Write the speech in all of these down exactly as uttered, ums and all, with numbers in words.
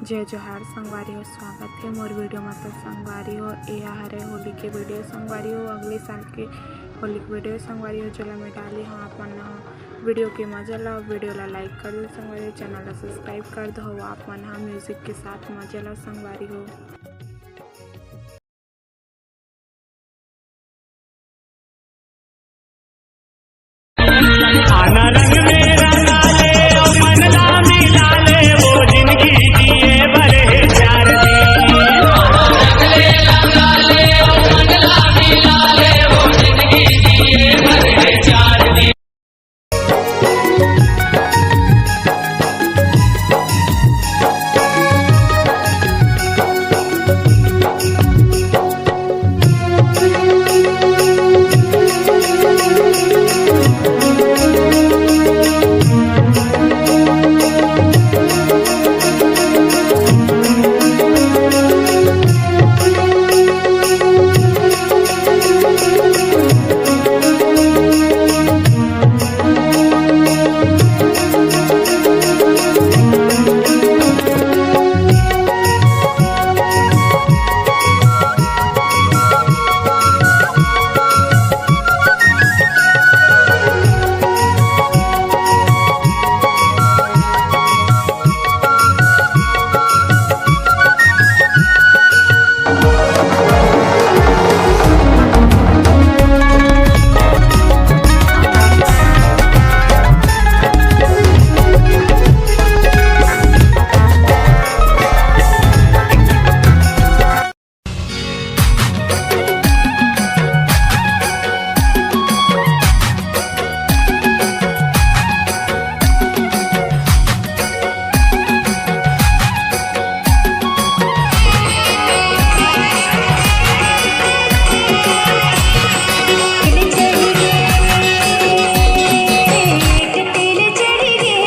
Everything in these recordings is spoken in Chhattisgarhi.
जय जोहार संगवारी हो, स्वागत हे मोर वीडियो में। तो संगवारी हो, ये हरे होली के वीडियो संगवारी हो, अगले साल के होली के वीडियो संगवारी हो, जेला मैं डाले हूँ। आप मन ह वीडियो के मजा ला, वीडियो ला लाइक कर दो संगवारी हो, चैनल ला सब्सक्राइब कर दो। आप मन ह म्यूजिक के साथ मजा ला संगवारी हो।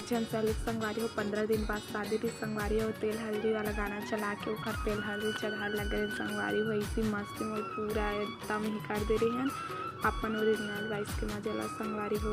झन सलिक संगवारी हो, पंद्रह दिन बाद शादी रहिस संगवारी हो, तेल हल्दी वाला गाना चला के ओकर तेल हल्दी चढ़ाए लगे रहिस संगवारी हो। ऐसी मस्ती में पूरा एकदम ही कर दे रहे हैं। अपन ओरिजिनल वॉइस के मजा ला संगवारी हो।